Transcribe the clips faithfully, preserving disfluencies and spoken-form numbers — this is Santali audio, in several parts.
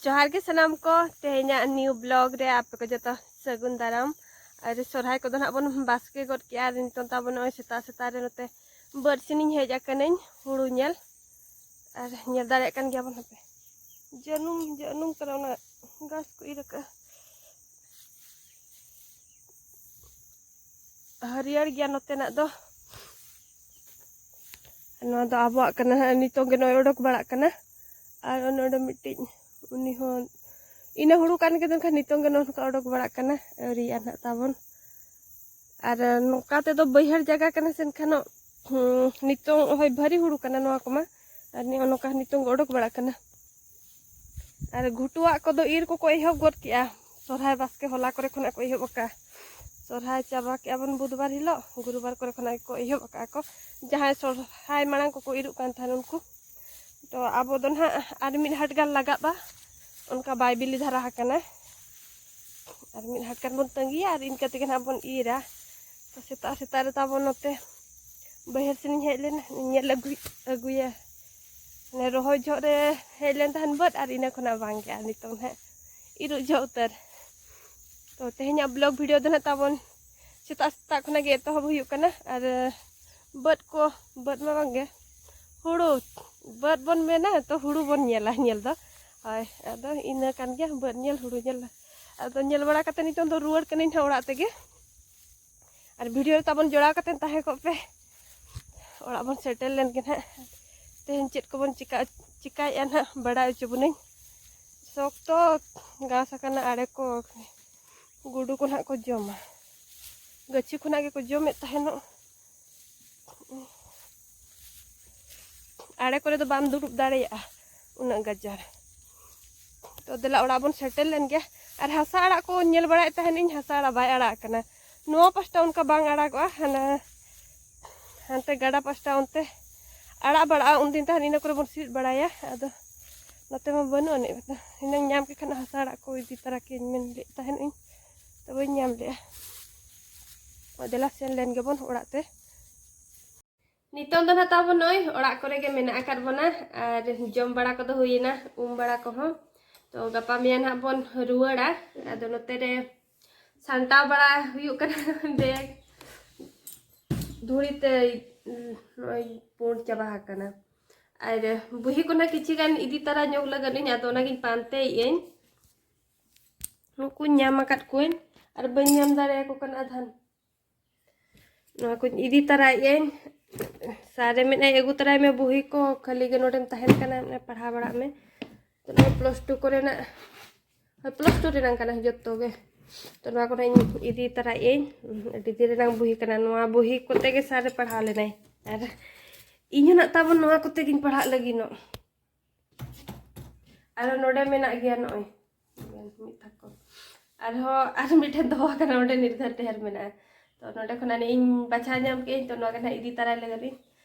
ᱡᱚᱦᱟᱨ ᱜᱮ ᱥᱟᱱᱟᱢ ᱠᱚ, ᱛᱮᱦᱮᱧᱟᱜ new vlog ᱨᱮ ᱟᱯᱮ ᱠᱚ ᱡᱚᱛᱚ ᱥᱟᱹᱜᱩᱱ ᱫᱟᱨᱟᱢ᱾ ᱟᱨ ᱥᱚᱨᱦᱟᱭ ᱠᱚᱫᱚ ᱱᱟᱦᱟᱜ ᱵᱚᱱ ᱵᱟᱥᱠᱮ ᱜᱚᱫ ᱠᱮᱜᱼᱟ᱾ ᱟᱨ ᱱᱤᱛᱚᱝ ᱛᱟᱵᱚᱱ ᱱᱚᱜᱼᱚᱭ ᱥᱮᱛᱟᱜ ᱥᱮᱛᱟᱜ ᱨᱮ ᱱᱚᱛᱮ ᱵᱟᱹᱫᱽ ᱥᱮᱱᱤᱧ ᱦᱮᱡ ᱟᱠᱟᱱᱟᱹᱧ ᱦᱩᱲᱩ ᱧᱮᱞ᱾ ᱟᱨ ᱧᱮᱞ ᱫᱟᱲᱮᱭᱟᱜ ᱠᱟᱱ ᱜᱮᱭᱟ ᱵᱚᱱ, ᱦᱟᱯᱮ, ᱡᱟᱹᱱᱩᱢ ᱡᱟᱹᱱᱩᱢ ᱠᱟᱱᱟ, ᱚᱱᱟ ᱜᱷᱟᱥ ᱠᱚ ᱤᱨ ᱟᱠᱟᱫᱼᱟ᱾ ᱦᱟᱹᱨᱭᱟᱹᱲ ᱜᱮᱭᱟ ᱱᱚᱛᱮᱱᱟᱜ ᱫᱚ᱾ ᱱᱚᱣᱟ ᱫᱚ ᱟᱵᱚᱣᱟᱜ ᱠᱟᱱᱟ ᱦᱟᱸᱜ, ᱱᱤᱛᱚᱝ ᱜᱮ ᱱᱚᱜᱼᱚᱭ ᱚᱰᱚᱠ ᱵᱟᱲᱟᱜ ᱠᱟᱱᱟ᱾ ᱟᱨ ᱚᱱᱮ ᱚᱸᱰᱮ ᱢᱤᱫᱴᱤᱡ, ᱩᱱᱤ ᱦᱚᱸ ᱤᱱᱟᱹ ᱦᱩᱲᱩ ᱠᱟᱱ ᱜᱮ, ᱢᱮᱱᱠᱷᱟᱱ ᱱᱤᱛᱚᱝ ᱜᱮ ᱱᱚᱜᱼᱚ ᱱᱚᱝᱠᱟ ᱚᱰᱚᱠ ᱵᱟᱲᱟᱜ ᱠᱟᱱᱟ, ᱟᱹᱣᱨᱤᱭᱟᱜᱼᱟ ᱱᱟᱦᱟᱜ ᱛᱟᱵᱚᱱ᱾ ᱟᱨ ᱱᱚᱝᱠᱟ ᱛᱮᱫᱚ ᱵᱟᱹᱭᱦᱟᱹᱲ ᱡᱟᱭᱜᱟ ᱠᱟᱱᱟ ᱥᱮ, ᱮᱱᱠᱷᱟᱱ ᱦᱩᱸ, ᱱᱤᱛᱚᱝ ᱦᱳᱭ ᱵᱷᱟᱹᱨᱤ ᱦᱩᱲᱩ ᱠᱟᱱᱟ ᱱᱚᱣᱟ ᱠᱚᱢᱟ᱾ ᱟᱨ ᱱᱤᱭᱟᱹ ᱱᱚᱝᱠᱟ ᱱᱤᱛᱚᱝ ᱜᱮ ᱚᱰᱚᱠ ᱵᱟᱲᱟᱜ ᱠᱟᱱᱟ᱾ ᱟᱨ ᱜᱷᱩᱴᱩᱣᱟᱜ ᱠᱚᱫᱚ ᱤᱨ ᱠᱚᱠᱚ ᱮᱦᱚᱵ ᱜᱚᱫ ᱠᱮᱜᱼᱟ᱾ ᱥᱚᱨᱦᱟᱭ ᱵᱟᱥᱠᱮ ᱦᱚᱞᱟ ᱠᱚᱨᱮ ᱠᱷᱚᱱᱟᱜ ᱠᱚ ᱮᱦᱚᱵ ᱟᱠᱟᱫᱼᱟ᱾ ᱥᱚᱨᱦᱟᱭ ᱪᱟᱵᱟ ᱠᱮᱜᱼᱟ ᱵᱚᱱ ᱵᱩᱫᱷᱵᱟᱨ ᱦᱤᱞᱳᱜ, ᱜᱩᱨᱩᱵᱟᱨ ᱠᱚᱨᱮ ᱠᱷᱚᱱᱟᱜ ᱜᱮᱠᱚ ᱮᱦᱚᱵ ᱟᱠᱟᱫᱼᱟ ᱠᱚ᱾ ᱡᱟᱦᱟᱸᱭ ᱥᱚᱨᱦᱟᱭ ᱢᱟᱲᱟᱝ ᱠᱚᱠᱚ ᱤᱨᱚᱜ ᱠᱟᱱ ᱛᱟᱦᱮᱱ ᱩᱱᱠᱩ᱾ ᱛᱚ ᱟᱵᱚ ᱫᱚ ᱱᱟᱦᱟᱜ ᱟᱨ ᱢᱤᱫ ᱦᱟᱴ ᱜᱟᱱ ᱞᱟᱜᱟᱜᱼᱟ, ᱚᱱᱠᱟ ᱵᱟᱭ ᱵᱤᱞᱤ ᱫᱷᱟᱨᱟ ᱟᱠᱟᱱᱟ᱾ ᱟᱨ ᱢᱤᱫ ᱦᱟᱴ ᱜᱟᱱ ᱵᱚᱱ ᱛᱟᱺᱜᱤᱭᱟ ᱟᱨ ᱤᱱᱠᱟ ᱛᱮᱜᱮ ᱱᱟᱦᱟᱜ ᱵᱚᱱ ᱤᱨᱟ᱾ ᱛᱚ ᱥᱮᱛᱟᱜ ᱥᱮᱛᱟᱜ ᱨᱮ ᱛᱟᱵᱚᱱ ᱱᱚᱛᱮ ᱵᱟᱹᱭᱦᱟᱹᱲ ᱥᱮᱱᱤᱧ ᱦᱮᱡ ᱞᱮᱱᱟ, ᱧᱮᱞ ᱟᱹᱜᱩ, ᱟᱹᱜᱩᱭᱟ᱾ ᱢᱟᱱᱮ ᱨᱚᱦᱚᱭ ᱡᱚᱦᱚᱜ ᱨᱮ ᱦᱮᱡ ᱞᱮᱱ ᱛᱟᱦᱮᱱ ᱵᱟᱹᱫᱽ, ᱟᱨ ᱤᱱᱟᱹ ᱠᱷᱚᱱᱟᱜ ᱵᱟᱝ ᱜᱮ, ᱟᱨ ᱱᱤᱛᱚᱝ ᱱᱟᱦᱟᱜ ᱤᱨᱚᱜ ᱡᱚᱦᱚᱜ ᱩᱛᱟᱹᱨ᱾ ᱛᱚ ᱛᱮᱦᱮᱧᱟᱜ vlog video ᱫᱚ ᱱᱟᱦᱟᱜ ᱛᱟᱵᱚᱱ ᱥᱮᱛᱟᱜ ᱥᱮᱛᱟᱜ ᱠᱷᱚᱱᱟᱜ ᱜᱮ ᱮᱛᱚᱦᱚᱵ ᱦᱩᱭᱩᱜ ᱠᱟᱱᱟ᱾ ᱟᱨ ᱵᱟᱹᱫᱽ ᱠᱚ, ᱵᱟᱹᱫᱽ ᱢᱟ ᱵᱟᱝ ᱜᱮ, ᱦᱩᱲᱩ, ᱵᱟᱹᱫᱽ ᱵᱚᱱ ᱢᱮᱱᱟ ᱛᱚ ᱦᱩᱲᱩ ᱵᱚᱱ ᱧᱮᱞᱟ, ᱧᱮᱞ ᱫᱚ᱾ ᱦᱳᱭ, ᱟᱫᱚ ᱤᱱᱟᱹ ᱠᱟᱱ ᱜᱮᱭᱟ, ᱵᱟᱹᱫᱽ ᱧᱮᱞ, ᱦᱩᱲᱩ ᱧᱮᱞ᱾ ᱟᱫᱚ ᱧᱮᱞ ᱵᱟᱲᱟ ᱠᱟᱛᱮ ᱱᱤᱛᱚᱝ ᱫᱚ ᱨᱩᱣᱟᱹᱲ ᱠᱟᱹᱱᱟᱹᱧ ᱱᱟᱦᱟᱜ ᱚᱲᱟᱜ ᱛᱮᱜᱮ᱾ ᱟᱨ video ᱨᱮ ᱛᱟᱵᱚᱱ ᱡᱚᱲᱟᱣ ᱠᱟᱛᱮ ᱛᱟᱦᱮᱸ ᱠᱚᱜ ᱯᱮ᱾ ᱚᱲᱟᱜ ᱵᱚᱱ ᱥᱮᱴᱮᱨ ᱞᱮᱱ ᱜᱮ ᱱᱟᱦᱟᱜ᱾ ᱛᱮᱦᱮᱧ ᱪᱮᱫ ᱠᱚᱵᱚᱱ ᱪᱤᱠᱟ, ᱪᱤᱠᱟᱭᱮᱫᱼᱟ ᱱᱟᱦᱟᱜ, ᱵᱟᱲᱟᱭ ᱦᱚᱪᱚ ᱵᱚᱱᱟᱹᱧ᱾ ᱥᱚᱠᱛᱚ ᱜᱷᱟᱥ ᱟᱠᱟᱱᱟ ᱟᱲᱮ ᱠᱚ, ᱜᱩᱰᱩ ᱠᱚ ᱱᱟᱦᱟᱜ ᱠᱚ ᱡᱚᱢᱟ᱾ ᱜᱟᱹᱪᱷᱤ ᱠᱷᱚᱱᱟᱜ ᱜᱮᱠᱚ ᱡᱚᱢᱮᱫ ᱛᱟᱦᱮᱱᱚᱜ᱾ ᱟᱲᱮ ᱠᱚᱨᱮ ᱫᱚ ᱵᱟᱢ ᱫᱩᱲᱩᱵ ᱫᱟᱲᱮᱭᱟᱜᱼᱟ, ᱩᱱᱟᱹᱜ ᱜᱟᱡᱟᱲ᱾ ᱛᱚ ᱫᱮᱞᱟ ᱚᱲᱟᱜ ᱵᱚᱱ ᱥᱮᱴᱮᱨ ᱞᱮᱱ ᱜᱮ᱾ ᱟᱨ ᱦᱟᱥᱟ ᱟᱲᱟᱜ ᱠᱚ ᱧᱮᱞ ᱵᱟᱲᱟᱭᱮᱫ ᱛᱟᱦᱮᱱᱤᱧ, ᱦᱟᱥᱟ ᱟᱲᱟᱜ ᱵᱟᱭ ᱟᱲᱟᱜ ᱠᱟᱱᱟ᱾ ᱱᱚᱣᱟ ᱯᱟᱥᱴᱟ ᱚᱱᱠᱟ ᱵᱟᱝ ᱟᱲᱟᱜᱚᱜᱼᱟ, ᱦᱟᱱᱟ ᱦᱟᱱᱛᱮ ᱜᱟᱰᱟ ᱯᱟᱥᱴᱟ ᱚᱱᱛᱮ ᱟᱲᱟᱜ ᱵᱟᱲᱟᱜᱼᱟ, ᱩᱱᱫᱤᱱ ᱛᱟᱦᱮᱱ ᱤᱱᱟᱹ ᱠᱚᱨᱮ ᱵᱚᱱ ᱥᱤᱫ ᱵᱟᱲᱟᱭᱟ᱾ ᱟᱫᱚ ᱱᱚᱛᱮ ᱢᱟ ᱵᱟᱹᱱᱩᱜ ᱟᱹᱱᱤᱡ᱾ ᱮᱱᱟᱝ ᱧᱟᱢ ᱠᱮ ᱠᱷᱟᱱ ᱦᱟᱥᱟ ᱟᱲᱟᱜ ᱠᱚ ᱤᱫᱤ ᱛᱟᱨᱟ ᱠᱮᱭᱟᱧ ᱢᱮᱱ ᱞᱮᱫ ᱛᱟᱦᱮᱱ ᱤᱧ, ᱛᱚ ᱵᱟᱹᱧ ᱧᱟᱢ ᱞᱮᱫᱼᱟ᱾ ᱚ, ᱫᱮᱞᱟ ᱥᱮᱱ ᱞᱮᱱ ᱜᱮᱵᱚᱱ ᱚᱲᱟᱜ ᱛᱮ᱾ ᱱᱤᱛᱚᱝ ᱫᱚ ᱱᱟᱦᱟᱜ ᱛᱟᱵᱚᱱ ᱱᱚᱜᱼᱚᱭ ᱚᱲᱟᱜ ᱠᱚᱨᱮ ᱜᱮ ᱢᱮᱱᱟᱜ ᱟᱠᱟᱫ ᱵᱚᱱᱟ, ᱟᱨ ᱡᱚᱢ ᱵᱟᱲᱟ ᱠᱚᱫᱚ ᱦᱩᱭᱮᱱᱟ, ᱩᱢ ᱵᱟᱲᱟ ᱠᱚᱦᱚᱸ᱾ ᱛᱚ ᱛᱚ ᱜᱟᱯᱟ ᱢᱮᱭᱟᱝ ᱱᱟᱦᱟᱜ ᱵᱚᱱ ᱨᱩᱣᱟᱹᱲᱟ᱾ ᱟᱫᱚ ᱱᱚᱛᱮ ᱨᱮ ᱥᱟᱢᱴᱟᱣ ᱵᱟᱲᱟ ᱦᱩᱭᱩᱜ ᱠᱟᱱᱟ ᱵᱮᱜᱽ᱾ ᱫᱷᱩᱲᱤ ᱛᱮ ᱱᱚᱜᱼᱚᱭ ᱯᱩᱸᱰ ᱪᱟᱵᱟ ᱟᱠᱟᱱᱟ᱾ ᱟᱨ ᱵᱩᱦᱤ ᱠᱚ ᱱᱟᱦᱟᱜ ᱠᱤᱪᱷᱤ ᱜᱟᱱ ᱤᱫᱤ ᱛᱟᱨᱟ ᱧᱚᱜ ᱞᱟᱹᱜᱤᱫ ᱤᱧ, ᱟᱫᱚ ᱚᱱᱟᱜᱤᱧ ᱯᱟᱱᱛᱮᱭᱮᱫ ᱟᱹᱧ᱾ ᱱᱩᱠᱩᱧ ᱧᱟᱢ ᱟᱠᱟᱫ ᱠᱚᱣᱟᱹᱧ ᱟᱨ ᱵᱟᱹᱧ ᱧᱟᱢ ᱫᱟᱲᱮᱭᱟᱠᱚ ᱠᱟᱱᱟ ᱟᱫᱷᱟᱱ᱾ ᱱᱚᱣᱟ ᱠᱚᱧ ᱤᱫᱤ ᱛᱟᱨᱟᱭᱮᱫ ᱟᱹᱧ᱾ ᱥᱟᱨᱮ ᱢᱮᱱᱮᱫᱼᱟᱭ, "ᱟᱹᱜᱩ ᱛᱟᱨᱟᱭ ᱢᱮ ᱵᱩᱦᱤ ᱠᱚ, ᱠᱷᱟᱹᱞᱤ ᱜᱮ ᱱᱚᱰᱮᱢ ᱛᱟᱦᱮᱱ ᱠᱟᱱᱟ, ᱢᱟᱱᱮ ᱯᱟᱲᱦᱟᱣ ᱵᱟᱲᱟᱜ ᱢᱮ᱾" ᱛᱚ ᱱᱚᱜᱼᱚᱭ ᱯᱞᱟᱥ ᱴᱩ ᱠᱚᱨᱮᱱᱟᱜ, ᱦᱳᱭ, ᱯᱞᱟᱥ ᱴᱩ ᱨᱮᱱᱟᱜ ᱠᱟᱱᱟ ᱡᱚᱛᱚ ᱜᱮ᱾ ᱛᱚ ᱱᱚᱣᱟ ᱠᱚᱨᱮᱧ ᱤᱫᱤ ᱛᱟᱨᱟᱭᱮᱫ ᱟᱹᱧ᱾ ᱟᱹᱰᱤ ᱫᱤᱱ ᱨᱮᱱᱟᱜ ᱵᱩᱦᱤ ᱠᱟᱱᱟ᱾ ᱱᱚᱣᱟ ᱵᱩᱦᱤ ᱠᱚᱛᱮ ᱜᱮ ᱥᱟᱨᱮ ᱯᱟᱲᱦᱟᱣ ᱞᱮᱱᱟᱭ᱾ ᱟᱨ ᱤᱧ ᱦᱚᱸ ᱱᱟᱜ ᱛᱟᱵᱚᱱ ᱱᱚᱣᱟ ᱠᱚᱛᱮ ᱜᱤᱧ ᱯᱟᱲᱦᱟᱜ ᱞᱟᱹᱜᱤᱫ ᱱᱚᱜ᱾ ᱟᱨᱦᱚᱸ ᱱᱚᱰᱮ ᱢᱮᱱᱟᱜ ᱜᱮᱭᱟ ᱱᱚᱜᱼᱚᱭ᱾ ᱢᱤᱫ ᱛᱷᱟᱠ ᱠᱚ᱾ ᱟᱨᱦᱚᱸ ᱟᱨ ᱢᱤᱫᱴᱮᱱ ᱫᱚᱦᱚ ᱟᱠᱟᱱᱟ ᱚᱸᱰᱮ, ᱱᱤᱨᱫᱷᱟᱨ ᱰᱷᱮᱨ ᱢᱮᱱᱟᱜᱼᱟ᱾ ᱛᱚ ᱱᱚᱰᱮ ᱠᱷᱚᱱᱟᱜ ᱤᱧ ᱵᱟᱪᱷᱟᱣ ᱧᱟᱢ ᱠᱮᱫᱟᱹᱧ, ᱛᱚ ᱱᱚᱣᱟ ᱜᱮ ᱱᱟᱦᱟᱜ ᱤᱫᱤ ᱛᱟᱨᱟᱭ ᱞᱟᱹᱜᱤᱫ ᱤᱧ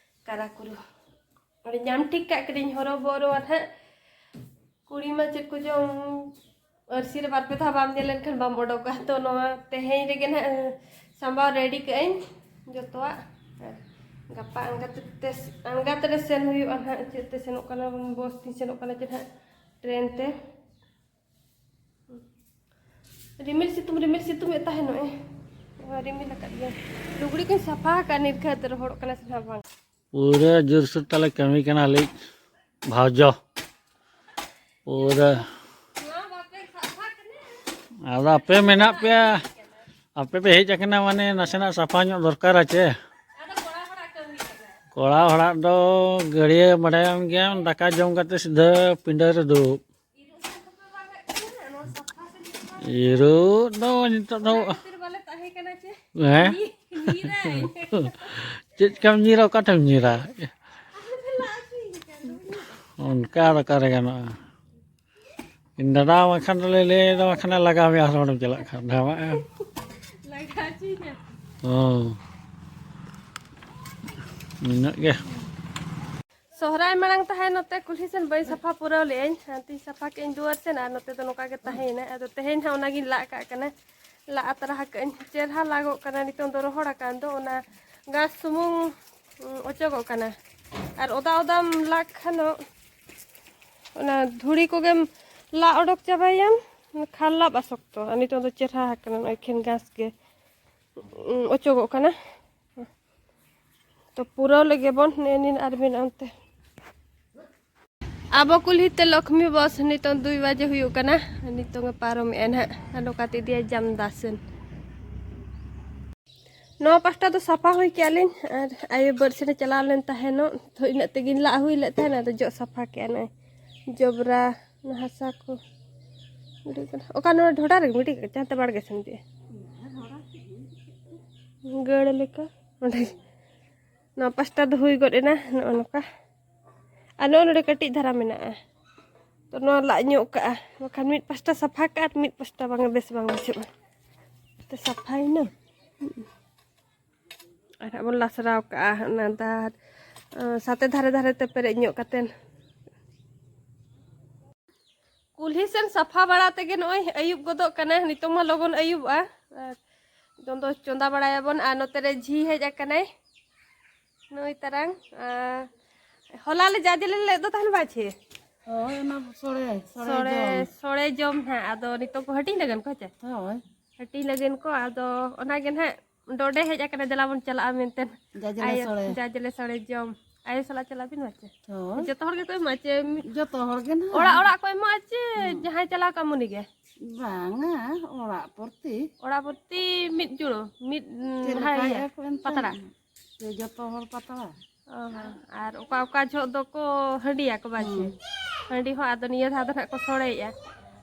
ᱠᱟᱨᱟᱠᱩᱨᱩ᱾ ᱚᱸᱰᱮ ᱧᱟᱢ ᱴᱷᱤᱠ ᱠᱟᱜ ᱠᱟᱹᱱᱟᱹᱧ, ᱦᱚᱨᱚ ᱵᱚᱨᱚ ᱟᱨ ᱦᱟᱸᱜ ᱠᱩᱲᱤ ᱢᱟ ᱪᱮᱫ ᱠᱚᱪᱚᱝ ᱟᱹᱨᱥᱤ ᱨᱮ ᱵᱟᱨ ᱯᱮ ᱫᱷᱟᱣ ᱵᱟᱢ ᱧᱮᱞ ᱞᱮᱱᱠᱷᱟᱱ ᱵᱟᱢ ᱚᱰᱚᱠᱟ᱾ ᱛᱚ ᱱᱚᱣᱟ ᱛᱮᱦᱮᱧ ᱨᱮᱜᱮ ᱱᱟᱦᱟᱜ ᱥᱟᱢᱵᱟᱣ ᱨᱮᱰᱤ ᱠᱟᱜ ᱟᱹᱧ ᱡᱚᱛᱚᱣᱟᱜ᱾ ᱟᱨ ᱜᱟᱯᱟ ᱟᱬᱜᱟᱛ ᱛᱮ, ᱟᱬᱜᱟᱛ ᱨᱮ ᱥᱮᱱ ᱦᱩᱭᱩᱜᱼᱟ ᱱᱟᱦᱟᱜ᱾ ᱪᱮᱫ ᱛᱮ ᱥᱮᱱᱚᱜ ᱠᱟᱱᱟ ᱵᱚᱱ, ᱵᱚᱥ ᱛᱤᱧ ᱥᱮᱱᱚᱜ ᱠᱟᱱᱟ ᱪᱮ ᱱᱟᱦᱟᱜ, ᱴᱨᱮᱱ ᱛᱮ᱾ ᱨᱤᱢᱤᱞ ᱥᱤᱛᱩᱝ, ᱨᱤᱢᱤᱞ ᱥᱤᱛᱩᱝ ᱮ ᱛᱟᱦᱮᱱᱚᱜ ᱮ᱾ ᱱᱚᱣᱟ ᱨᱤᱢᱤᱞ ᱟᱠᱟᱫ ᱜᱮᱭᱟ᱾ ᱞᱩᱜᱽᱲᱤ ᱠᱚᱧ ᱥᱟᱯᱷᱟ ᱟᱠᱟᱫ, ᱱᱤᱨᱠᱷᱟᱹᱛ ᱨᱚᱦᱚᱲᱚᱜ ᱠᱟᱱᱟ ᱥᱮ ᱱᱟᱦᱟᱜ ᱵᱟᱝ᱾ ᱯᱩᱨᱟᱹ ᱡᱳᱨᱥᱳᱨ ᱛᱟᱞᱮ ᱠᱟᱹᱢᱤ ᱠᱟᱱᱟ ᱞᱤᱧ ᱵᱷᱟᱣᱡᱚ᱾ ᱯᱩᱨᱟᱹ ᱱᱚᱣᱟ ᱵᱟᱯᱮ ᱥᱟᱯᱷᱟ ᱠᱟᱱᱟ? ᱟᱫᱚ ᱟᱯᱮ ᱢᱮᱱᱟᱜ ᱯᱮᱭᱟ, ᱟᱯᱮ ᱯᱮ ᱦᱮᱡ ᱟᱠᱟᱱᱟ ᱢᱟᱱᱮ ᱱᱟᱥᱮᱱᱟᱜ ᱥᱟᱯᱷᱟ ᱧᱚᱜ ᱫᱚᱨᱠᱟᱨᱟ ᱪᱮ? ᱟᱫᱚ ᱠᱚᱲᱟ ᱦᱚᱲᱟᱜ ᱠᱟᱹᱢᱤ ᱠᱟᱱᱟ᱾ ᱠᱚᱲᱟ ᱦᱚᱲᱟᱜ ᱫᱚ ᱜᱟᱹᱲᱭᱟᱹ ᱵᱟᱰᱟᱭᱟᱢ ᱜᱮᱭᱟᱢ, ᱫᱟᱠᱟ ᱡᱚᱢ ᱠᱟᱛᱮ ᱥᱤᱫᱷᱟᱹ ᱯᱤᱸᱰᱟᱹ ᱨᱮ ᱫᱩᱲᱩᱵ᱾ ᱤᱨᱚᱜ ᱥᱟᱯᱷᱟ ᱥᱟᱯᱷᱟ ᱵᱟᱝ ᱦᱩᱭᱩᱜ ᱠᱟᱱᱟ, ᱱᱚᱣᱟ ᱥᱟᱯᱷᱟ ᱥᱟᱹᱯᱷᱤ ᱫᱚ ᱵᱟᱝ ᱦᱩᱭᱩᱜ ᱠᱟᱱᱟ᱾ ᱤᱨᱚᱜ ᱫᱚ ᱱᱤᱛᱚᱜ ᱫᱚ ᱚᱱᱟ ᱠᱷᱟᱹᱛᱤᱨ ᱵᱟᱞᱮ ᱛᱟᱦᱮᱸ ᱠᱟᱱᱟ ᱪᱮ? ᱦᱮᱸ? ᱧᱤᱨᱟᱹᱧ᱾ ᱪᱮᱫ ᱠᱟᱢ ᱧᱤᱨᱟ, ᱚᱠᱟᱴᱷᱮᱢ ᱧᱤᱨᱟ? ᱟᱞᱮ ᱫᱚ ᱞᱟᱡ ᱦᱩᱭ ᱠᱟᱱᱟ᱾ ᱚᱱᱠᱟ ᱫᱚ ᱚᱠᱟᱨᱮ ᱜᱟᱱᱚᱜᱼᱟ? ᱤᱧ ᱫᱟᱫᱟ ᱵᱟᱝᱠᱷᱟᱱ ᱫᱚᱞᱮ ᱞᱟᱹᱭ ᱫᱟ, ᱵᱟᱝᱠᱷᱟᱱ ᱞᱟᱜᱟᱣ ᱢᱮᱭᱟ ᱟᱨᱦᱚᱸ ᱚᱸᱰᱮᱢ ᱪᱟᱞᱟᱜ ᱠᱷᱟᱱ᱾ ᱫᱷᱟᱢᱟᱜ ᱮᱢ᱾ ᱞᱟᱜᱟᱣ ᱦᱚᱪᱚᱧᱟ᱾ ᱦᱚᱸ᱾ ᱤᱱᱟᱹᱜ ᱜᱮ᱾ ᱥᱚᱦᱨᱟᱭ ᱢᱟᱲᱟᱝ ᱛᱟᱦᱮᱸ ᱱᱚᱛᱮ ᱠᱩᱞᱦᱤ ᱥᱮᱱ ᱵᱟᱹᱧ ᱥᱟᱯᱷᱟ ᱯᱩᱨᱟᱹᱣ ᱞᱮᱜᱼᱟᱹᱧ᱾ ᱦᱟᱱᱛᱮᱧ ᱥᱟᱯᱷᱟ ᱠᱮᱜᱼᱟᱹᱧ ᱫᱩᱣᱟᱹᱨ ᱥᱮᱱ ᱟᱨ ᱱᱚᱛᱮ ᱫᱚ ᱱᱚᱝᱠᱟ ᱜᱮ ᱛᱟᱦᱮᱸᱭᱮᱱᱟ᱾ ᱟᱫᱚ ᱛᱮᱦᱮᱧ ᱦᱟᱸᱜ ᱚᱱᱟᱜᱤᱧ ᱞᱟᱜ ᱠᱟᱜ ᱠᱟᱱᱟ᱾ ᱞᱟᱜ ᱟᱛᱨᱟ ᱠᱟᱜᱼᱟᱹᱧ᱾ ᱪᱮᱨᱦᱟ ᱞᱟᱜᱚᱜ ᱠᱟᱱᱟ ᱱᱤᱛᱚᱝ ᱫᱚ ᱨᱚᱦᱚᱲ ᱟᱠᱟᱱ ᱫᱚ᱾ ᱚᱱᱟ ᱜᱷᱟᱥ ᱥᱩᱢᱩᱝ, ᱩᱸ, ᱚᱪᱚᱜᱚᱜ ᱠᱟᱱᱟ᱾ ᱟᱨ ᱚᱫᱟ ᱚᱫᱟᱢ ᱞᱟᱜ ᱠᱷᱟᱱ ᱚᱱᱟ ᱫᱷᱩᱲᱤ ᱠᱚᱜᱮᱢ ᱞᱟ ᱚᱰᱚᱠ ᱪᱟᱵᱟᱭᱟᱢ, ᱠᱷᱟᱱ ᱞᱟᱵᱼᱟ ᱥᱚᱠᱛᱚ᱾ ᱟᱨ ᱱᱤᱛᱚᱜ ᱫᱚ ᱪᱮᱦᱨᱟ ᱟᱠᱟᱱᱟ, ᱱᱚᱜᱼᱚᱭ ᱮᱠᱷᱮᱱ ᱜᱷᱟᱥ ᱜᱮ, ᱩᱸ, ᱚᱪᱚᱜᱚᱜ ᱠᱟᱱᱟ᱾ ᱛᱚ ᱯᱩᱨᱟᱹᱣ ᱞᱮᱜᱮ ᱵᱚᱱ, ᱱᱮ ᱱᱤᱱ ᱟᱨ ᱢᱮᱱᱟᱜᱼᱟ ᱚᱱᱛᱮ᱾ ᱟᱵᱚ ᱠᱩᱞᱦᱤ ᱛᱮ ᱞᱚᱠᱷᱢᱤ ᱵᱚᱥ ᱱᱤᱛᱚᱝ ᱫᱩᱭ ᱵᱟᱡᱮ ᱦᱩᱭᱩᱜ ᱠᱟᱱᱟ, ᱱᱤᱛᱚᱝ ᱮ ᱯᱟᱨᱚᱢᱮᱜᱼᱟ ᱱᱟᱦᱟᱜ, ᱟᱨ ᱱᱚᱝᱠᱟ ᱛᱮ ᱤᱫᱤᱭᱟ ᱡᱟᱢᱫᱟ ᱥᱮᱱ᱾ ᱱᱚᱣᱟ ᱯᱟᱥᱴᱟ ᱫᱚ ᱥᱟᱯᱷᱟ ᱦᱩᱭ ᱠᱮᱜᱼᱟ ᱞᱤᱧ, ᱟᱨ ᱟᱭᱳ ᱵᱟᱹᱫᱽ ᱥᱮᱱᱮ ᱪᱟᱞᱟᱣ ᱞᱮᱱ ᱛᱟᱦᱮᱱᱚᱜ, ᱛᱚ ᱤᱱᱟᱹᱜ ᱛᱮᱜᱤᱧ ᱞᱟᱜ ᱦᱩᱭ ᱞᱮᱫ ᱛᱟᱦᱮᱱᱟ, ᱟᱫᱚ ᱡᱚᱜ ᱥᱟᱯᱷᱟ ᱠᱮᱜᱼᱟ ᱱᱚᱜᱼᱚᱭ ᱡᱚᱵᱽᱨᱟ, ᱚᱱᱟ ᱦᱟᱥᱟ ᱠᱚ ᱜᱤᱰᱤ ᱠᱟᱱᱟ᱾ ᱚᱠᱟ ᱱᱚᱣᱟ ᱰᱷᱚᱰᱟ ᱨᱮᱜᱮ ᱜᱤᱰᱤ ᱠᱟᱜ, ᱡᱟᱦᱟᱸ ᱛᱮ ᱵᱟᱲᱜᱮ ᱥᱮᱱ ᱜᱮ ᱜᱟᱹᱲ ᱞᱮᱠᱟ ᱚᱸᱰᱮ᱾ ᱱᱚᱣᱟ ᱯᱟᱥᱴᱟ ᱫᱚ ᱦᱩᱭ ᱜᱚᱫ ᱮᱱᱟ ᱱᱚᱜᱼᱚ ᱱᱚᱝᱠᱟ᱾ ᱟᱨ ᱱᱚᱜᱼᱚ ᱱᱚᱰᱮ ᱠᱟᱹᱴᱤᱡ ᱫᱷᱟᱨᱟ ᱢᱮᱱᱟᱜᱼᱟ, ᱛᱚ ᱱᱚᱣᱟ ᱞᱟᱜ ᱧᱚᱜ ᱠᱟᱜᱼᱟ, ᱵᱟᱠᱷᱟᱱ ᱢᱤᱫ ᱯᱟᱥᱴᱟ ᱥᱟᱯᱷᱟ ᱠᱟᱜᱼᱟ ᱟᱨ ᱢᱤᱫ ᱯᱟᱥᱴᱟ ᱵᱟᱝ ᱵᱮᱥ ᱵᱟᱝ ᱵᱩᱡᱷᱟᱹᱜᱼᱟ᱾ ᱛᱚ ᱥᱟᱯᱷᱟᱭᱮᱱᱟ᱾ ᱟᱨ ᱦᱟᱸᱜ ᱵᱚᱱ ᱞᱟᱥᱨᱟᱣ ᱠᱟᱜᱼᱟ ᱚᱱᱟ ᱫᱟᱜ, ᱟᱸ, ᱥᱟᱛᱮ ᱫᱷᱟᱨᱮ ᱫᱷᱟᱨᱮ ᱛᱮ ᱯᱮᱨᱮᱡ ᱧᱚᱜ ᱠᱟᱛᱮᱱ᱾ ᱠᱩᱞᱦᱤ ᱥᱮᱱ ᱥᱟᱯᱷᱟ ᱵᱟᱲᱟ ᱛᱮᱜᱮ ᱱᱚᱜᱼᱚᱭ ᱟᱹᱭᱩᱵ ᱜᱚᱫᱚᱜ ᱠᱟᱱᱟ᱾ ᱱᱤᱛᱚᱝ ᱢᱟ ᱞᱚᱜᱚᱱ ᱟᱹᱭᱩᱵᱚᱜᱼᱟ᱾ ᱟᱨ ᱱᱤᱛᱚᱝ ᱫᱚ ᱪᱚᱸᱫᱟ ᱵᱟᱲᱟᱭᱟᱵᱚᱱ᱾ ᱟᱨ ᱱᱚᱛᱮ ᱨᱮ ᱡᱷᱤ ᱦᱮᱡ ᱟᱠᱟᱱᱟᱭ, ᱱᱩᱭ ᱛᱟᱨᱟᱝ᱾ ᱟᱨ ᱦᱚᱞᱟ ᱞᱮ ᱡᱟ ᱡᱮᱞᱮ ᱞᱮᱫ ᱫᱚ ᱛᱟᱦᱮᱱ ᱵᱟᱪᱷᱮ? ᱦᱳᱭ, ᱚᱱᱟ ᱥᱚᱲᱮ, ᱥᱚᱲᱮ ᱥᱚᱲᱮ, ᱡᱚᱢ᱾ ᱥᱚᱲᱮ ᱡᱚᱢ ᱦᱟᱸᱜ᱾ ᱟᱫᱚ ᱱᱤᱛᱚᱝ ᱠᱚ ᱦᱟᱹᱴᱤᱧ ᱞᱟᱹᱜᱤᱫ ᱠᱚ ᱦᱮᱸ ᱪᱮ? ᱦᱳᱭ᱾ ᱦᱟᱹᱴᱤᱧ ᱞᱟᱹᱜᱤᱫ ᱠᱚ, ᱟᱫᱚ ᱚᱱᱟᱜᱮ ᱱᱟᱦᱟᱜ ᱰᱚᱰᱮ ᱦᱮᱡ ᱟᱠᱟᱱᱟ, ᱫᱮᱞᱟ ᱵᱚᱱ ᱪᱟᱞᱟᱜᱼᱟ ᱢᱮᱱᱛᱮ᱾ ᱡᱟ ᱡᱮᱞᱮ ᱟᱭᱳ, ᱥᱚᱲᱮ᱾ ᱡᱟ ᱡᱮᱞᱮ ᱥᱚᱲᱮ ᱡᱚᱢ᱾ ᱟᱭᱳ ᱥᱟᱞᱟᱜ ᱪᱟᱞᱟᱜ ᱵᱤᱱ ᱢᱟ ᱪᱮ? ᱦᱳᱭ᱾ ᱡᱚᱛᱚ ᱦᱚᱲ ᱜᱮᱠᱚ ᱮᱢᱚᱜᱼᱟ ᱪᱮ? ᱢᱤ-, ᱡᱚᱛᱚ ᱦᱚᱲ ᱜᱮ ᱱᱟᱦᱟᱜ᱾ ᱚᱲᱟᱜ ᱚᱲᱟᱜ ᱠᱚ ᱮᱢᱚᱜᱼᱟ ᱪᱮ? ᱦᱩᱸ᱾ ᱡᱟᱦᱟᱸᱭ ᱪᱟᱞᱟᱣ ᱠᱟᱜ ᱢᱩᱱᱤ ᱜᱮ? ᱵᱟᱝᱟ, ᱚᱲᱟᱜ ᱯᱨᱚᱛᱤ᱾ ᱚᱲᱟᱜ ᱯᱨᱚᱛᱤ ᱢᱤᱫ ᱡᱩᱲᱟᱹ, ᱢᱤᱫ, ᱪᱮᱫ ᱞᱮᱠᱟ ᱦᱟᱭ-, ᱮᱫᱼᱟ ᱠᱚ ᱮᱱᱛᱮ? ᱯᱟᱛᱲᱟ᱾ ᱡᱮ ᱡᱚᱛᱚ ᱦᱚᱲ ᱯᱟᱛᱲᱟ᱾ ᱚ ᱦᱚᱸ᱾ ᱟᱨ ᱚᱠᱟ ᱚᱠᱟ ᱡᱚᱦᱚᱜ ᱫᱚᱠᱚ ᱦᱟᱺᱰᱤᱭᱟᱠᱚ ᱵᱟᱝ ᱪᱮ? ᱦᱩᱸ᱾ ᱦᱟᱺᱰᱤ ᱦᱚᱸ ᱟᱫᱚ ᱱᱤᱭᱟᱹ ᱫᱷᱟᱣ ᱫᱚ ᱱᱟᱦᱟᱜ ᱠᱚ ᱥᱚᱲᱮᱭᱮᱜᱼᱟ᱾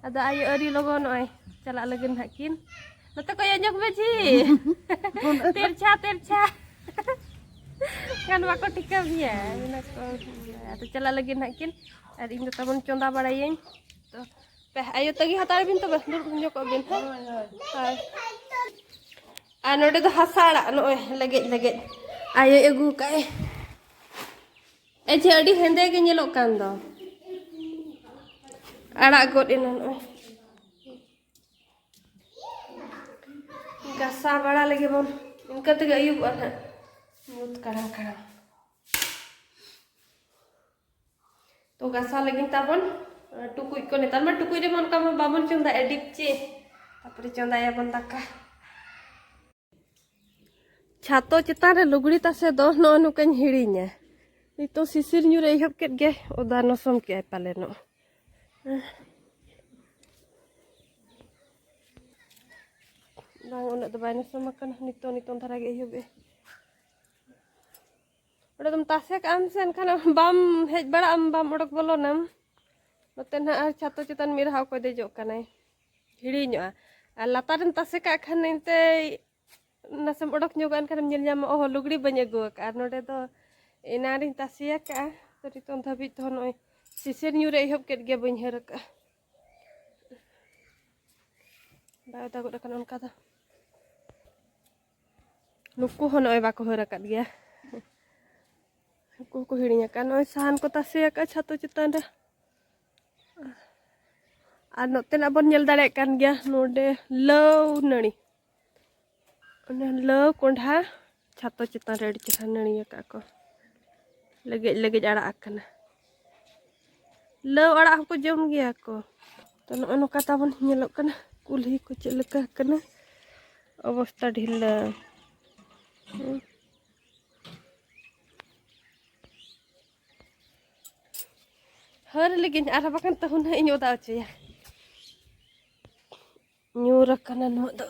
ᱟᱫᱚ ᱟᱭᱳ ᱟᱹᱣᱨᱤ ᱞᱚᱜᱚᱱᱚᱜᱼᱟᱭ, ᱪᱟᱞᱟᱜ ᱞᱟᱹᱜᱤᱫ ᱱᱟᱦᱟᱜ ᱠᱤᱱ᱾ ᱱᱚᱛᱮ ᱠᱚᱭᱚᱜ ᱧᱚᱜ ᱢᱮ ᱡᱷᱤ᱾ ᱛᱮᱨᱪᱷᱟ, ᱛᱮᱨᱪᱷᱟ᱾ ᱜᱟᱱ ᱵᱟᱠᱚ ᱴᱷᱤᱠᱟᱹ ᱜᱮᱭᱟ᱾ ᱢᱮᱱᱟ ᱠᱚ, ᱟᱫᱚ ᱪᱟᱞᱟᱜ ᱞᱟᱹᱜᱤᱫ ᱱᱟᱦᱟᱜ ᱠᱤᱱ᱾ ᱟᱨ ᱤᱧ ᱫᱚ ᱛᱟᱵᱚᱱ ᱪᱚᱸᱫᱟ ᱵᱟᱲᱟᱭᱟᱹᱧ᱾ ᱛᱚ ᱯᱮ, ᱟᱭᱳ, ᱛᱟᱹᱜᱤ ᱦᱟᱛᱟᱲ ᱵᱤᱱ ᱛᱚᱵᱮ, ᱫᱩᱲᱩᱵ ᱧᱚᱜᱚᱜ ᱵᱤᱱ, ᱦᱮᱸ? ᱦᱳᱭ, ᱦᱳᱭ᱾ ᱦᱳᱭ᱾ ᱟᱨ ᱱᱚᱰᱮ ᱫᱚ ᱦᱟᱥᱟ ᱟᱲᱟᱜ, ᱱᱚᱜᱼᱚᱭ ᱞᱮᱜᱮᱡ ᱞᱮᱜᱮᱡ ᱟᱭᱳᱭ ᱟᱹᱜᱩ ᱠᱟᱜᱼᱟᱭ᱾ ᱮ ᱡᱮ, ᱟᱹᱰᱤ ᱦᱮᱸᱫᱮ ᱜᱮ ᱧᱮᱞᱚᱜ ᱠᱟᱱ ᱫᱚ᱾ ᱟᱲᱟᱜ ᱜᱚᱫ ᱮᱱᱟ ᱱᱚᱜᱼᱚᱭ᱾ ᱜᱷᱟᱥᱟᱣ ᱵᱟᱲᱟ ᱞᱮᱜᱮ ᱵᱚᱱ, ᱤᱱᱠᱟᱹ ᱛᱮᱜᱮ ᱟᱹᱭᱩᱵᱚᱜᱼᱟ ᱱᱟᱦᱟᱜ᱾ ᱧᱩᱛ ᱠᱟᱲᱟᱝ ᱠᱟᱲᱟᱝ᱾ ᱛᱚ ᱜᱷᱟᱥᱟᱣ ᱞᱟᱹᱜᱤᱫ ᱛᱟᱵᱚᱱ, ᱟᱸ, ᱴᱩᱠᱩᱡ ᱠᱚ ᱱᱮᱛᱟᱨ ᱢᱟ ᱴᱩᱠᱩᱡ ᱨᱮᱢᱟ ᱚᱱᱠᱟ ᱢᱟ ᱵᱟᱵᱚᱱ ᱪᱚᱸᱫᱟᱭᱟ, ᱰᱤᱯᱪᱤ᱾ ᱛᱟᱨᱯᱚᱨᱮ ᱪᱚᱸᱫᱟᱭᱟᱵᱚᱱ ᱫᱟᱠᱟ᱾ ᱪᱷᱟᱛᱚ ᱪᱮᱛᱟᱱ ᱨᱮ ᱞᱩᱜᱽᱲᱤ ᱛᱟᱥᱮ ᱫᱚ ᱱᱚᱜᱼᱚ ᱱᱚᱝᱠᱟᱧ ᱦᱤᱲᱤᱧᱟ᱾ ᱱᱤᱛᱚᱜ ᱥᱤᱥᱤᱨ ᱧᱩᱨ ᱮ ᱮᱦᱚᱵ ᱠᱮᱫ ᱜᱮ, ᱚᱫᱟ ᱱᱚᱥᱚᱢ ᱠᱮᱜᱼᱟᱭ ᱯᱟᱞᱮᱱᱚᱜ᱾ ᱵᱟᱝ, ᱩᱱᱟᱹᱜ ᱫᱚ ᱵᱟᱭ ᱱᱚᱥᱚᱢ ᱟᱠᱟᱱᱟ, ᱱᱤᱛᱚᱜ, ᱱᱤᱛᱚᱜ ᱫᱷᱟᱨᱟ ᱜᱮ ᱮᱦᱚᱵ ᱮ᱾ ᱚᱸᱰᱮ ᱫᱚᱢ ᱛᱟᱥᱮ ᱠᱟᱜ ᱟᱢ ᱥᱮ ᱮᱱᱠᱷᱟᱱ ᱵᱟᱢ ᱦᱮᱡ ᱵᱟᱲᱟᱜ ᱟᱢ, ᱵᱟᱢ ᱚᱰᱚᱠ ᱵᱚᱞᱚᱱᱟᱢ᱾ ᱱᱚᱛᱮ ᱱᱟᱦᱟᱜ ᱟᱨ ᱪᱷᱟᱛᱚ ᱪᱮᱛᱟᱱ ᱢᱤᱫ ᱫᱷᱟᱣ ᱚᱠᱚᱭ ᱫᱮᱡᱚᱜ ᱠᱟᱱᱟᱭ, ᱦᱤᱲᱤᱧᱚᱜᱼᱟ᱾ ᱟᱨ ᱞᱟᱛᱟᱨᱮᱢ ᱛᱟᱥᱮ ᱠᱟᱜ ᱠᱷᱟᱱ ᱮᱱᱛᱮ ᱱᱟᱥᱮᱢ ᱚᱰᱚᱠ ᱧᱚᱜᱚᱜᱼᱟ, ᱮᱱᱠᱷᱟᱱᱮᱢ ᱧᱮᱞ ᱧᱟᱢᱟ, ᱚᱦᱚ, ᱞᱩᱜᱽᱲᱤ ᱵᱟᱹᱧ ᱟᱹᱜᱩ ᱟᱠᱟᱫᱼᱟ᱾ ᱟᱨ ᱱᱚᱰᱮ ᱫᱚ ᱮᱱᱟᱱ ᱨᱤᱧ ᱛᱟᱥᱮ ᱟᱠᱟᱫᱼᱟ, ᱛᱚ ᱱᱤᱛᱚᱝ ᱫᱷᱟᱹᱵᱤᱡ ᱛᱮᱦᱚᱸ ᱱᱚᱜᱼᱚᱭ ᱥᱤᱥᱤᱨ ᱧᱩᱨ ᱮ ᱮᱦᱚᱵ ᱠᱮᱫ ᱜᱮᱭᱟ, ᱵᱟᱹᱧ ᱦᱟᱹᱨ ᱟᱠᱟᱫᱼᱟ᱾ ᱵᱟᱭ ᱚᱫᱟ ᱜᱚᱫ ᱟᱠᱟᱱᱟ ᱚᱱᱠᱟ ᱫᱚ᱾ ᱱᱩᱠᱩ ᱦᱚᱸ ᱱᱚᱜᱼᱚᱭ ᱵᱟᱠᱚ ᱦᱟᱹᱨ ᱟᱠᱟᱫ ᱜᱮᱭᱟ᱾ ᱱᱩᱠᱩ ᱦᱚᱸᱠᱚ ᱦᱤᱲᱤᱧ ᱟᱠᱟᱫ᱾ ᱱᱚᱜᱼᱚᱭ ᱥᱟᱦᱟᱱ ᱠᱚ ᱛᱟᱥᱮ ᱟᱠᱟᱫ ᱪᱷᱟᱛᱚ ᱪᱮᱛᱟᱱ ᱨᱮ᱾ ᱟᱨ ᱱᱚᱛᱮᱱᱟᱜ ᱵᱚᱱ ᱧᱮᱞ ᱫᱟᱲᱮᱭᱟᱜ ᱠᱟᱱ ᱜᱮᱭᱟ, ᱱᱚᱰᱮ ᱞᱟᱹᱣ ᱱᱟᱹᱲᱤ, ᱚᱱᱮ ᱞᱟᱹᱣ ᱠᱚᱸᱰᱷᱟ ᱪᱷᱟᱛᱚ ᱪᱮᱛᱟᱱ ᱨᱮ ᱟᱹᱰᱤ ᱪᱮᱦᱨᱟ ᱱᱟᱹᱲᱤ ᱟᱠᱟᱫ ᱠᱚ, ᱞᱮᱜᱮᱡ ᱞᱮᱜᱮᱡ ᱟᱲᱟᱜ ᱟᱠᱟᱱᱟ᱾ ᱞᱟᱹᱣ ᱟᱲᱟᱜ ᱦᱚᱸᱠᱚ ᱡᱚᱢ ᱜᱮᱭᱟ ᱠᱚ᱾ ᱛᱚ, ᱱᱚᱜᱼᱚ ᱱᱚᱝᱠᱟ ᱛᱟᱵᱚᱱ ᱧᱮᱞᱚᱜ ᱠᱟᱱᱟ, ᱠᱩᱞᱦᱤ ᱠᱚ ᱪᱮᱫ ᱞᱮᱠᱟ ᱟᱠᱟᱱᱟ, ᱚᱵᱚᱥᱛᱟ ᱰᱷᱤᱞᱟᱹ᱾ ᱦᱩᱸ᱾ ᱦᱟᱹᱨ ᱞᱮᱜᱤᱧ, ᱟᱨ ᱵᱟᱠᱷᱟᱱ ᱛᱟᱹᱦᱩᱱᱟᱜ ᱤᱧ ᱚᱫᱟ ᱦᱚᱪᱚᱭᱟ᱾ ᱧᱩᱨ ᱟᱠᱟᱱᱟ ᱱᱚᱣᱟ ᱫᱚ᱾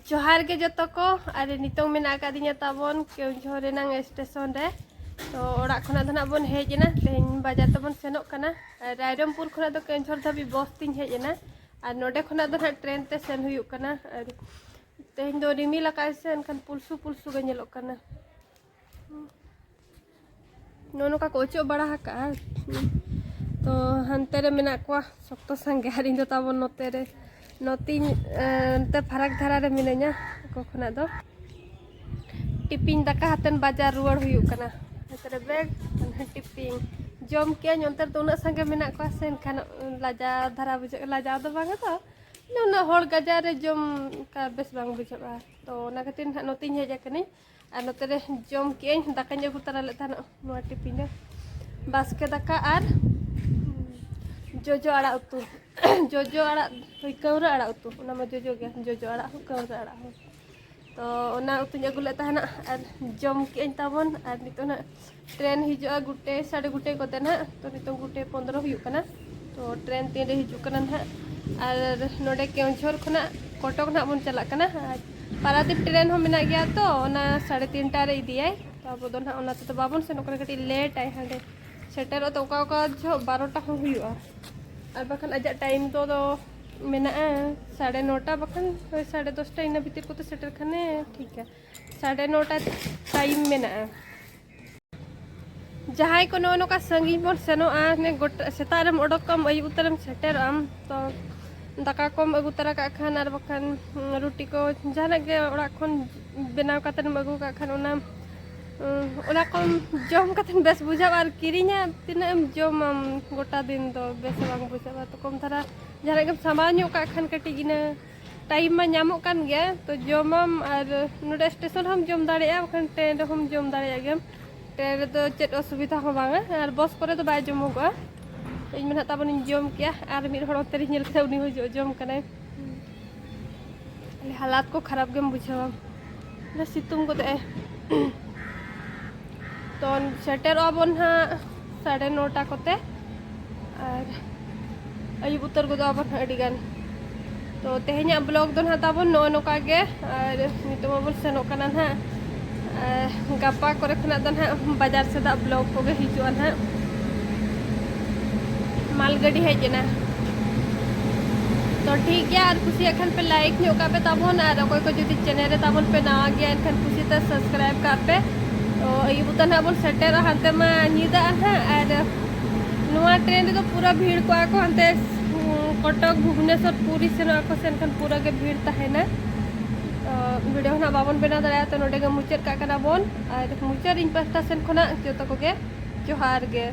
ᱡᱚᱦᱟᱨ ᱜᱮ ᱡᱚᱛᱚ ᱠᱚ᱾ ᱟᱨ ᱱᱤᱛᱚᱝ ᱢᱮᱱᱟᱜ ᱟᱠᱟᱫᱤᱧᱟ ᱛᱟᱵᱚᱱ ᱠᱮᱣᱡᱷᱚᱨ ᱨᱮᱱᱟᱝ ᱥᱴᱮᱥᱚᱱ ᱨᱮ᱾ ᱛᱚ, ᱚᱲᱟᱜ ᱠᱷᱚᱱᱟᱜ ᱫᱚ ᱱᱟᱜ ᱵᱚᱱ ᱦᱮᱡ ᱮᱱᱟ, ᱛᱮᱦᱮᱧ ᱵᱟᱡᱟᱨ ᱛᱮᱵᱚᱱ ᱥᱮᱱᱚᱜ ᱠᱟᱱᱟ᱾ ᱟᱨ ᱨᱟᱭᱨᱚᱝᱯᱩᱨ ᱠᱷᱚᱱᱟᱜ ᱫᱚ ᱠᱮᱣᱡᱷᱚᱨ ᱫᱷᱟᱹᱵᱤᱡ ᱵᱚᱥ ᱛᱤᱧ ᱦᱮᱡ ᱮᱱᱟ, ᱟᱨ ᱱᱚᱰᱮ ᱠᱷᱚᱱᱟᱜ ᱫᱚ ᱱᱟᱜ ᱴᱨᱮᱱ ᱛᱮ ᱥᱮᱱ ᱦᱩᱭᱩᱜ ᱠᱟᱱᱟ᱾ ᱟᱨ ᱛᱮᱦᱮᱧ ᱫᱚ ᱨᱤᱢᱤᱞ ᱟᱠᱟᱫ ᱥᱮ, ᱮᱱᱠᱷᱟᱱ ᱯᱩᱞᱥᱩ ᱯᱩᱞᱥᱩ ᱜᱮ ᱧᱮᱞᱚᱜ ᱠᱟᱱᱟ᱾ ᱱᱚᱜᱼᱚ ᱱᱚᱝᱠᱟ ᱠᱚ ᱚᱪᱚᱜ ᱵᱟᱲᱟ ᱟᱠᱟᱜᱼᱟ᱾ ᱛᱚ, ᱦᱟᱱᱛᱮ ᱨᱮ ᱢᱮᱱᱟᱜ ᱠᱚᱣᱟ ᱥᱚᱠᱛᱚ ᱥᱟᱸᱜᱮ, ᱟᱨ ᱤᱧ ᱫᱚ ᱛᱟᱵᱚᱱ ᱱᱚᱛᱮ ᱨᱮ, ᱱᱚᱛᱮᱧ, ᱮ, ᱱᱚᱛᱮ ᱯᱷᱟᱨᱟᱠ ᱫᱷᱟᱨᱟ ᱨᱮ ᱢᱤᱱᱟᱹᱧᱟ ᱟᱠᱚ ᱠᱷᱚᱱᱟᱜ ᱫᱚ᱾ ᱴᱤᱯᱤᱱ ᱫᱟᱠᱟ ᱟᱛᱮᱱ ᱵᱟᱡᱟᱨ ᱨᱩᱣᱟᱹᱲ ᱦᱩᱭᱩᱜ ᱠᱟᱱᱟ᱾ ᱱᱚᱛᱮ ᱨᱮ ᱵᱮᱜᱽ, ᱚᱱᱟ ᱴᱤᱯᱤᱱ᱾ ᱡᱚᱢ ᱠᱮᱜᱼᱟᱹᱧ, ᱚᱱᱛᱮ ᱨᱮᱫᱚ ᱩᱱᱟᱹᱜ ᱥᱟᱸᱜᱮ ᱢᱮᱱᱟᱜ ᱠᱚᱣᱟ ᱥᱮ, ᱮᱱᱠᱷᱟᱱ ᱞᱟᱡᱟᱣ ᱫᱷᱟᱨᱟ ᱵᱩᱡᱷᱟᱹᱜ, ᱞᱟᱡᱟᱣ ᱫᱚ ᱵᱟᱝᱟ ᱛᱚ, ᱩᱱᱟᱹᱜ ᱦᱚᱲ ᱜᱟᱡᱟᱲ ᱨᱮ ᱡᱚᱢ ᱚᱱᱠᱟ ᱵᱮᱥ ᱵᱟᱝ ᱵᱩᱡᱷᱟᱹᱜᱼᱟ᱾ ᱛᱚ, ᱚᱱᱟ ᱠᱷᱟᱹᱛᱤᱨ ᱱᱟᱦᱟᱜ ᱱᱚᱛᱮᱧ ᱦᱮᱡ ᱟᱠᱟᱱᱟᱹᱧ᱾ ᱟᱨ ᱱᱚᱛᱮ ᱨᱮ ᱡᱚᱢ ᱠᱮᱜᱼᱟᱹᱧ, ᱫᱟᱠᱟᱧ ᱟᱹᱜᱩ ᱛᱟᱨᱟ ᱞᱮᱫ ᱛᱟᱦᱮᱱᱚᱜ ᱱᱚᱣᱟ ᱴᱤᱯᱤᱱ ᱨᱮ᱾ ᱵᱟᱥᱠᱮ ᱫᱟᱠᱟ ᱟᱨ ᱡᱚᱡᱚ ᱟᱲᱟᱜ ᱩᱛᱩ᱾ ᱡᱚᱡᱚ ᱟᱲᱟᱜ, ᱦᱳᱭ, ᱠᱟᱹᱣᱨᱟᱹ ᱟᱲᱟᱜ ᱩᱛᱩ, ᱚᱱᱟ ᱢᱟ ᱡᱚᱡᱚ ᱜᱮ, ᱡᱚᱡᱚ ᱟᱲᱟᱜ ᱦᱚᱸ, ᱠᱟᱹᱣᱨᱟᱹ ᱟᱲᱟᱜ ᱦᱚᱸ᱾ ᱛᱚ ᱚᱱᱟ ᱩᱛᱩᱧ ᱟᱹᱜᱩ ᱞᱮᱫ ᱛᱟᱦᱮᱱᱟ ᱟᱨ ᱡᱚᱢ ᱠᱮᱜᱼᱟᱹᱧ ᱛᱟᱵᱚᱱ᱾ ᱟᱨ ᱱᱤᱛᱚᱜ ᱱᱟᱜ ᱴᱨᱮᱱ ᱦᱤᱡᱩᱜᱼᱟ ᱜᱩᱴᱮ ᱥᱟᱲᱮ ᱜᱩᱴᱮ ᱠᱚᱛᱮ ᱱᱟᱜ᱾ ᱛᱚ ᱱᱤᱛᱚᱝ ᱜᱩᱴᱮ ᱯᱚᱱᱫᱽᱨᱚ ᱦᱩᱭᱩᱜ ᱠᱟᱱᱟ᱾ ᱛᱚ ᱴᱨᱮᱱ ᱛᱤᱱᱨᱮ ᱦᱤᱡᱩᱜ ᱠᱟᱱᱟ ᱱᱟᱜ, ᱟᱨ ᱱᱚᱰᱮ ᱠᱮᱣᱚᱱᱡᱷᱚᱨ ᱠᱷᱚᱱᱟᱜ ᱠᱚᱴᱚᱠ ᱱᱟᱜ ᱵᱚᱱ ᱪᱟᱞᱟᱜ ᱠᱟᱱᱟ᱾ ᱟᱨ ᱯᱟᱨᱟᱫᱤᱯ ᱴᱨᱮᱱ ᱦᱚᱸ ᱢᱮᱱᱟᱜ ᱜᱮᱭᱟ, ᱛᱚ ᱚᱱᱟ ᱥᱟᱲᱮ ᱛᱤᱱᱴᱟ ᱨᱮ ᱤᱫᱤᱭᱟᱭ᱾ ᱛᱚ ᱟᱵᱚ ᱫᱚ ᱱᱟᱜ ᱚᱱᱟ ᱛᱮᱫᱚ ᱵᱟᱵᱚᱱ ᱥᱮᱱᱚᱜ ᱠᱟᱱᱟ, ᱠᱟᱹᱴᱤᱡ ᱞᱮᱴ ᱟᱭ ᱦᱟᱸᱰᱮ ᱥᱮᱴᱮᱨᱚᱜ ᱛᱮ ᱚᱠᱟ ᱚᱠᱟ ᱡᱚᱦᱚᱜ ᱵᱟᱨᱚᱴᱟ ᱦᱚᱸ ᱦᱩᱭᱩᱜᱼᱟ᱾ ᱟᱨ ᱵᱟᱠᱷᱟᱱ ᱟᱡᱟᱜ ᱴᱟᱭᱤᱢ ᱫᱚ, ᱫᱚ ᱢᱮᱱᱟᱜᱼᱟ ᱥᱟᱲᱮ ᱱᱚᱴᱟ ᱵᱟᱠᱷᱟᱱ ᱦᱳᱭ ᱥᱟᱲᱮ ᱫᱚᱥᱴᱟ, ᱤᱱᱟᱹ ᱵᱷᱤᱛᱤᱨ ᱠᱚᱛᱮ ᱥᱮᱴᱮᱨ ᱠᱷᱟᱱᱮ ᱴᱷᱤᱠᱟ᱾ ᱥᱟᱲᱮ ᱱᱚᱴᱟ ᱴᱟᱭᱤᱢ ᱢᱮᱱᱟᱜᱼᱟ᱾ ᱡᱟᱦᱟᱸᱭ ᱠᱚ ᱱᱚᱜᱼᱚ ᱱᱚᱝᱠᱟ ᱥᱟᱺᱜᱤᱧ ᱵᱚᱱ ᱥᱮᱱᱚᱜᱼᱟ, ᱦᱟᱱᱮ ᱜᱚᱴᱟ ᱥᱮᱛᱟᱜ ᱨᱮᱢ ᱚᱰᱚᱠ ᱠᱚᱜᱼᱟᱢ, ᱟᱹᱭᱩᱵ ᱩᱛᱟᱹᱨᱮᱢ ᱥᱮᱴᱮᱨᱚᱜᱼᱟᱢ, ᱛᱚ ᱫᱟᱠᱟ ᱠᱚᱢ ᱟᱹᱜᱩ ᱛᱚᱨᱟ ᱠᱟᱜ ᱠᱷᱟᱱ, ᱟᱨ ᱵᱟᱠᱷᱟᱱ ᱨᱩᱴᱤ ᱠᱚ ᱡᱟᱦᱟᱱᱟᱜ ᱜᱮ ᱚᱲᱟᱜ ᱠᱷᱚᱱ ᱵᱮᱱᱟᱣ ᱠᱟᱛᱮᱢ ᱟᱹᱜᱩ ᱠᱟᱜ ᱠᱷᱟᱱ, ᱚᱱᱟ ᱚᱱᱟ ᱠᱚᱢ ᱡᱚᱢ ᱠᱟᱛᱮ ᱵᱮᱥ ᱵᱩᱡᱷᱟᱹᱜᱼᱟ, ᱟᱨ ᱠᱤᱨᱤᱧᱟ ᱛᱤᱱᱟᱹᱜ ᱮᱢ ᱡᱚᱢᱟᱢ, ᱜᱚᱴᱟ ᱫᱤᱱ ᱫᱚ ᱵᱮᱥ ᱵᱟᱝ ᱵᱩᱡᱷᱟᱹᱜᱼᱟ᱾ ᱛᱚ ᱠᱚᱢ ᱫᱷᱟᱨᱟ ᱡᱟᱦᱟᱱᱟᱜ ᱜᱮᱢ ᱥᱟᱢᱵᱟᱣ ᱧᱚᱜ ᱠᱟᱜ ᱠᱷᱟᱱ, ᱠᱟᱹᱴᱤᱡ ᱤᱱᱟᱹ ᱴᱟᱭᱤᱢ ᱢᱟ ᱧᱟᱢᱚᱜ ᱠᱟᱱ ᱜᱮᱭᱟ, ᱛᱚ ᱡᱚᱢᱟᱢ᱾ ᱟᱨ ᱱᱚᱰᱮ ᱥᱴᱮᱥᱚᱱ ᱨᱮᱦᱚᱸᱢ ᱡᱚᱢ ᱫᱟᱲᱮᱭᱟᱜᱼᱟ, ᱵᱟᱠᱷᱟᱱ ᱴᱨᱮᱱ ᱨᱮᱦᱚᱸᱢ ᱡᱚᱢ ᱫᱟᱲᱮᱭᱟᱜ ᱜᱮᱭᱟᱢ᱾ ᱴᱨᱮᱱ ᱨᱮᱫᱚ ᱪᱮᱫ ᱚᱥᱩᱵᱤᱫᱷᱟ ᱦᱚᱸ ᱵᱟᱝᱟ, ᱟᱨ ᱵᱚᱥ ᱠᱚᱨᱮ ᱫᱚ ᱵᱟᱭ ᱡᱚᱢᱚᱜᱚᱜᱼᱟ᱾ ᱛᱚ ᱤᱧ ᱢᱟ ᱱᱟᱦᱟᱜ ᱛᱟᱵᱚᱱᱤᱧ ᱡᱚᱢ ᱠᱮᱜᱼᱟ, ᱟᱨ ᱢᱤᱫ ᱦᱚᱲ ᱚᱱᱛᱮ ᱨᱤᱧ ᱧᱮᱞ ᱠᱮᱫᱟ, ᱩᱱᱤ ᱦᱚᱸ ᱡᱚ- ᱡᱚᱢ ᱠᱟᱱᱟᱭ᱾ ᱦᱟᱞᱟᱛ ᱠᱚ ᱠᱷᱟᱨᱟᱯ ᱜᱮᱢ ᱵᱩᱡᱷᱟᱹᱣᱟ, ᱚᱱᱟ ᱥᱤᱛᱩᱝ ᱜᱚᱫᱮᱜᱼᱟᱭ᱾ ᱛᱚ ᱥᱮᱴᱮᱨᱚᱜᱼᱟ ᱵᱚᱱ ᱱᱟᱦᱟᱜ ᱥᱟᱲᱮ ᱱᱚᱴᱟ ᱠᱚᱛᱮ, ᱟᱨ ᱟᱹᱭᱩᱵ ᱩᱛᱟᱹᱨ ᱜᱚᱫᱚᱜ ᱟᱵᱚᱱ ᱱᱟᱦᱟᱜ ᱟᱹᱰᱤ ᱜᱟᱱ᱾ ᱛᱚ ᱛᱮᱦᱮᱧᱟᱜ ᱵᱞᱚᱜ ᱫᱚ ᱱᱟᱦᱟᱜ ᱛᱟᱵᱚᱱ ᱱᱚᱜᱼᱚ ᱱᱚᱝᱠᱟ ᱜᱮ, ᱟᱨ ᱱᱤᱛᱚᱜ ᱢᱟᱵᱚᱱ ᱥᱮᱱᱚᱜ ᱠᱟᱱᱟ ᱱᱟᱦᱟᱜ᱾ ᱟᱨ ᱜᱟᱯᱟ ᱠᱚᱨᱮ ᱠᱷᱚᱱᱟᱜ ᱫᱚ ᱱᱟᱦᱟᱜ ᱵᱟᱡᱟᱨ ᱥᱮᱫᱟᱜ ᱵᱞᱚᱜ ᱠᱚᱜᱮ ᱦᱤᱡᱩᱜᱼᱟ ᱱᱟᱦᱟᱜ᱾ ᱢᱟᱞ ᱜᱟᱹᱰᱤ ᱦᱮᱡ ᱮᱱᱟ᱾ ᱛᱚ ᱴᱷᱤᱠ ᱜᱮᱭᱟ, ᱟᱨ ᱠᱩᱥᱤᱭᱟᱜ ᱠᱷᱟᱱ ᱯᱮ ᱞᱟᱭᱤᱠ ᱧᱚᱜ ᱠᱟᱜ ᱯᱮ ᱛᱟᱵᱚᱱ, ᱟᱨ ᱚᱠᱚᱭ ᱠᱚ ᱡᱩᱫᱤ ᱪᱮᱱᱮᱞ ᱨᱮ ᱛᱟᱵᱚᱱ ᱯᱮ ᱱᱟᱣᱟ ᱜᱮᱭᱟ, ᱮᱱᱠᱷᱟᱱ ᱠᱩᱥᱤᱛᱮ ᱥᱟᱵᱥᱠᱨᱟᱭᱤᱵ ᱠᱟᱜ ᱯᱮ᱾ ᱛᱚ ᱟᱹᱭᱩᱵ ᱩᱛᱟᱹᱨ ᱱᱟᱦᱟᱜ ᱵᱚᱱ ᱥᱮᱴᱮᱨᱚᱜᱼᱟ, ᱦᱟᱱᱛᱮ ᱢᱟ ᱧᱤᱫᱟᱹᱜᱼᱟ ᱱᱟᱦᱟᱜ, ᱟᱨ ᱱᱚᱣᱟ ᱴᱨᱮᱱ ᱨᱮᱫᱚ ᱯᱩᱨᱟᱹ ᱵᱷᱤᱲ ᱠᱚᱜᱼᱟ ᱠᱚ, ᱦᱟᱱᱛᱮ ᱩᱸ, ᱠᱚᱴᱚᱠ, ᱵᱷᱩᱵᱽᱱᱮᱥᱚᱨ, ᱯᱩᱨᱤ ᱥᱮᱱᱚᱜ ᱟᱠᱚ ᱥᱮ, ᱮᱱᱠᱷᱟᱱ ᱯᱩᱨᱟᱹ ᱜᱮ ᱵᱷᱤᱲ ᱛᱟᱦᱮᱱᱟ᱾ ᱛᱚ ᱵᱷᱤᱰᱤᱭᱳ ᱦᱚᱸ ᱱᱟᱦᱟᱜ ᱵᱟᱵᱚᱱ ᱵᱮᱱᱟᱣ ᱫᱟᱲᱮᱭᱟᱜᱼᱟ, ᱛᱚ ᱱᱚᱰᱮ ᱜᱮ ᱢᱩᱪᱟᱹᱫ ᱠᱟᱜ ᱠᱟᱱᱟ ᱵᱚᱱ᱾ ᱟᱨ ᱢᱩᱪᱟᱹᱫ ᱤᱧ ᱯᱟᱦᱴᱟ ᱥᱮᱱ ᱠᱷᱚᱱᱟᱜ ᱡᱚᱛᱚ ᱠᱚᱜᱮ ᱡᱚᱦᱟᱨ ᱜᱮ᱾